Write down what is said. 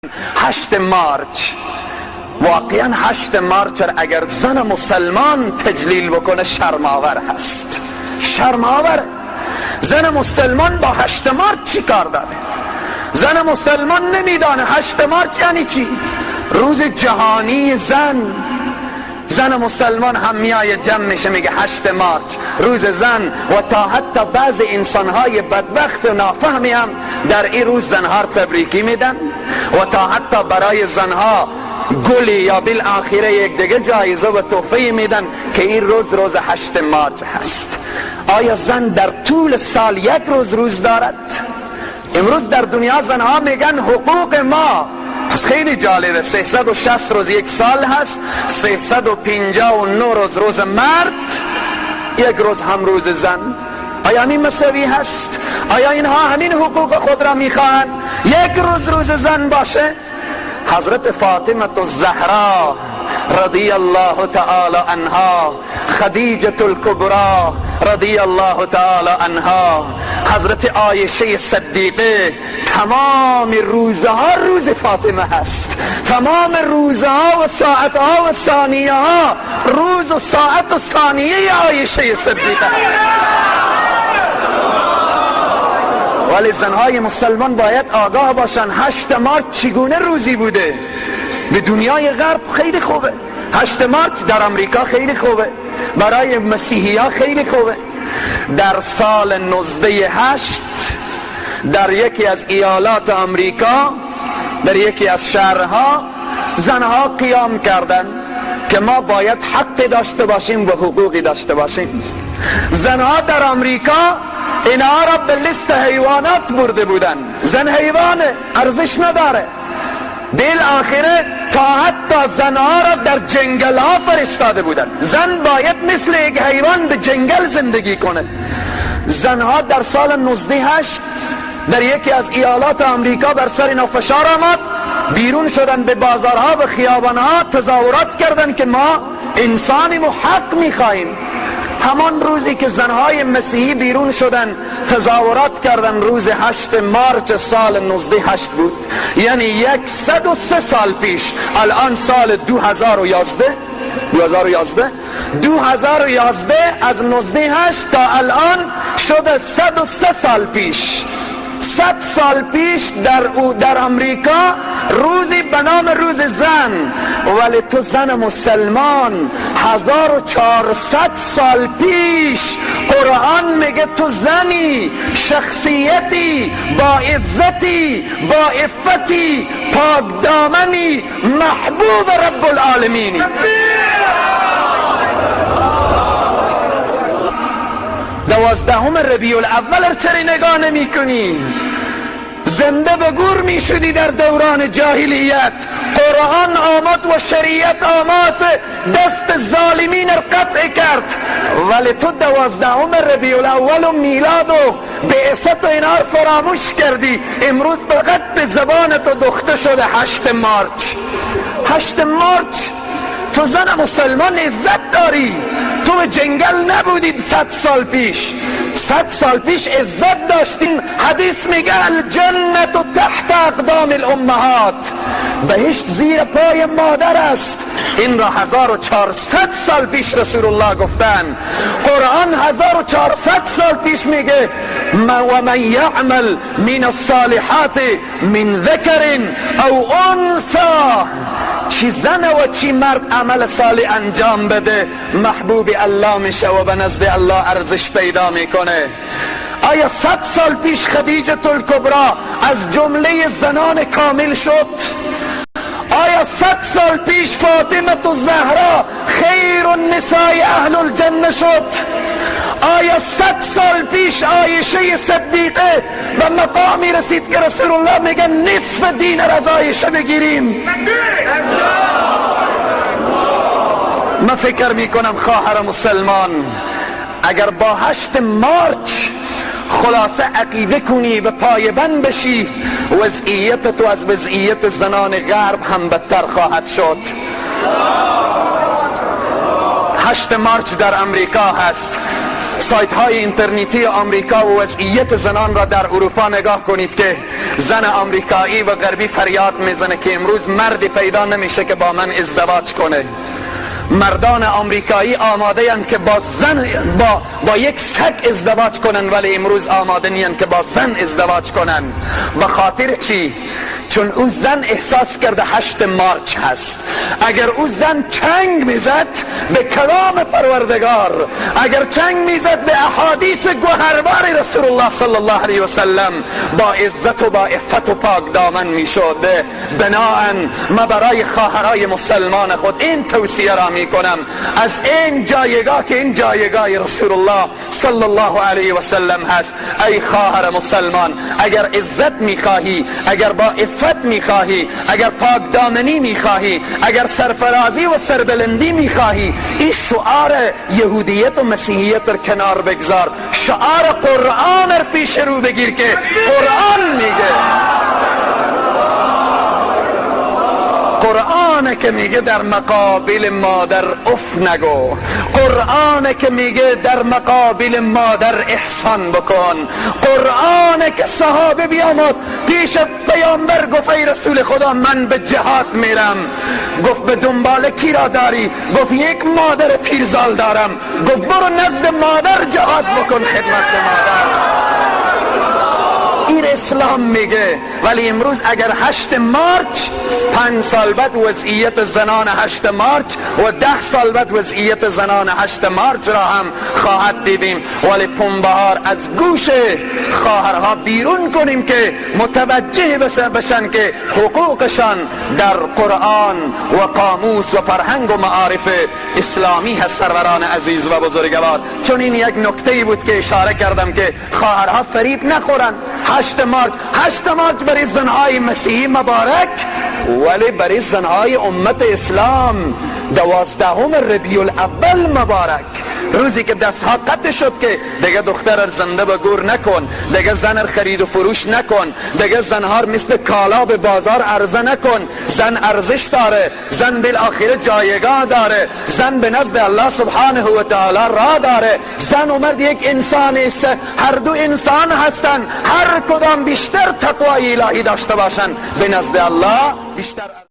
8 مارچ، واقعا 8 مارچ اگر زن مسلمان تجلیل بکنه شرم‌آور هست. شرم‌آور. زن مسلمان با 8 مارچ چی کار داره؟ زن مسلمان نمیدانه 8 مارچ یعنی چی؟ روز جهانی زن. زن مسلمان هم میآید جمع میشه میگه 8 مارچ روز زن، و تا حتی بعض انسانهای بدبخت و نافهمی هم در این روز زنها تبریکی میدن و تا حتی برای زنها گلی یا بالآخره یک دیگه جایزه و تحفه میدن که این روز روز 8 مارچ هست. آیا زن در طول سال یک روز روز دارد؟ امروز در دنیا زنها میگن حقوق ما. پس خیلی جالبه، 360 روز یک سال هست، 359 روز روز مرد، یک روز هم روز زن. آیا همین مساوی هست؟ آیا اینها همین حقوق خود را میخواهند؟ یک روز روز زن باشه؟ حضرت فاطمه الزهرا رضی الله تعالی عنها، خدیجه الکبرى رضی الله تعالی عنها، حضرت عایشه صدیقه، تمام روزها روز فاطمه هست. تمام روزها و ساعتها و ثانیه ها روز و ساعت و ثانیه عایشه صدیقه هست. ولی زنهای مسلمان باید آگاه باشن 8 مارچ چگونه روزی بوده. به دنیای غرب خیلی خوبه 8 مارچ، در امریکا خیلی خوبه، برای مسیحی ها خیلی خوبه. در سال 1908 در یکی از ایالات امریکا، در یکی از شهرها، زنها قیام کردند که ما باید حق داشته باشیم و حقوقی داشته باشیم. زنها در امریکا اینها را به لیست حیوانات برده بودن. زن حیوانه، ارزش نداره. بالآخره تا حتی زنها را در جنگل ها فرستاده بودن. زن باید مثل یک حیوان به جنگل زندگی کنه. زنها در سال 1908 در یکی از ایالات امریکا بر سر اینا فشار آمد، بیرون شدن به بازارها و خیابانها، تظاهرات کردن که ما انسانیم و حق میخواهیم. همان روزی که زنهای مسیحی بیرون شدن تظاهرات کردن، روز 8 مارچ سال 1908 بود، یعنی 103 سال پیش. الان سال 2011، 2011 از 1908 تا الان شده 103 سال پیش. 100 سال پیش در امریکا روزی به نام روز زن. ولی تو زن مسلمان 1400 سال پیش قرآن میگه تو زنی، شخصیتی، با عزتی، با عفتی، پاک دامنی، محبوب رب العالمینی. 12 ربیع الاول چرا نگاه نمی کنی؟ زنده به گور می شدی در دوران جاهلیت. قرآن آمد و شریعت آمد، دست ظالمین را قطع کرد. ولی تو 12 ربیع الاول و میلاد و بعثت و اینا را فراموش کردی. امروز فقط به زبان تو دوخته شده 8 مارچ. 8 مارچ تو زن مسلمان عزت داری. تو به جنگل نبودید 100 سال پیش. 100 سال پیش عزت داشتین. حدیث میگه الجنت تحت اقدام الامهات، بهشت زیر پای مادر است. این را 1400 سال پیش رسول الله گفتن. قرآن 1400 سال پیش میگه و من یعمل من الصالحات من ذکر او انثی، چی زن و چی مرد عمل صالح انجام بده محبوب الله میشه و به نزد الله ارزش پیدا میکنه. آیا 100 سال پیش خدیجه الکبرى از جمله زنان کامل شد؟ آیا 100 سال پیش فاطمه الزهرا خیر النساء اهل الجنه شد؟ آیا 100 سال پیش عایشه صدیقه به مقامی رسید که رسول الله میگه نصف دین را از عایشه بگیریم؟ من فکر میکنم خواهر مسلمان اگر با 8 مارچ خلاصه عقیده کنی و پایبند بشی، وضعیت تو از وضعیت زنان غرب هم بدتر خواهد شد. 8 مارچ در امریکا هست. سایت های اینترنتی آمریکا و وضعیت زنان را در اروپا نگاه کنید که زن آمریکایی و غربی فریاد میزنه که امروز مردی پیدا نمیشه که با من ازدواج کنه. مردان آمریکایی آماده اند که با زن با یک سگ ازدواج کنن، ولی امروز آماده نیند که با زن ازدواج کنن. به خاطر چی؟ چون او زن احساس کرده 8 مارچ هست. اگر او زن چنگ میزد به کلام پروردگار، اگر چنگ میزد به احادیث گوهربار رسول الله صلی الله علیه و سلم، با عزت و با عفت و پاک دامن میشد. بناءً ما برای خواهرای مسلمان خود این توصیه را میکنم، از این جایگاه که این جایگاه رسول الله صلی الله علیه و سلم هست، ای خواهر مسلمان، اگر عزت میخواهی، اگر با عفت میخواهی، اگر پاک دامنی میخواهی، اگر سرفرازی و سربلندی میخواهی، این شعار یهودیت و مسیحیت رو کنار بگذار، شعار قرآن رو پیش رو بگیر که قرآن میگه، قرآن که میگه در مقابل مادر اف نگو، قرآن که میگه در مقابل مادر احسان بکن، قرآن که صحابه بیامد پیش پیامبر گفت ای رسول خدا من به جهاد میرم، گفت به دنبال کی را داری؟ گفت یک مادر پیرزال دارم. گفت برو نزد مادر جهاد بکن، خدمت مادر. این اسلام میگه. ولی امروز اگر 8 مارچ، 5 سال بعد وضعیت زنان 8 مارچ و 10 سال بعد وضعیت زنان 8 مارچ را هم خواهد دیدیم. ولی پنبهار از گوش خواهرها بیرون کنیم که متوجه بشن که حقوقشان در قرآن و قاموس و فرهنگ و معارف اسلامی هست. سروران عزیز و بزرگوار، چون این یک نکته بود که اشاره کردم که خواهرها فریب نخورن. 8 مارچ، 8 مارچ برای زنهای مسیحی مبارک، ولی برای زنهای امت اسلام 12 ربیع الاول مبارک، روزی که دستها قطع شد که دیگه دختر زنده به گور نکن، دیگه زن خرید و فروش نکن، دیگه زنها مثل کالا به بازار عرضه نکن. زن ارزش داره، زن بالآخره جایگاه داره، زن به نزد الله سبحانه و تعالی را داره. زن و مرد یک انسان است، هر دو انسان هستند، هر کدام بیشتر تقوای الهی داشته باشند به نزد الله بیشتر.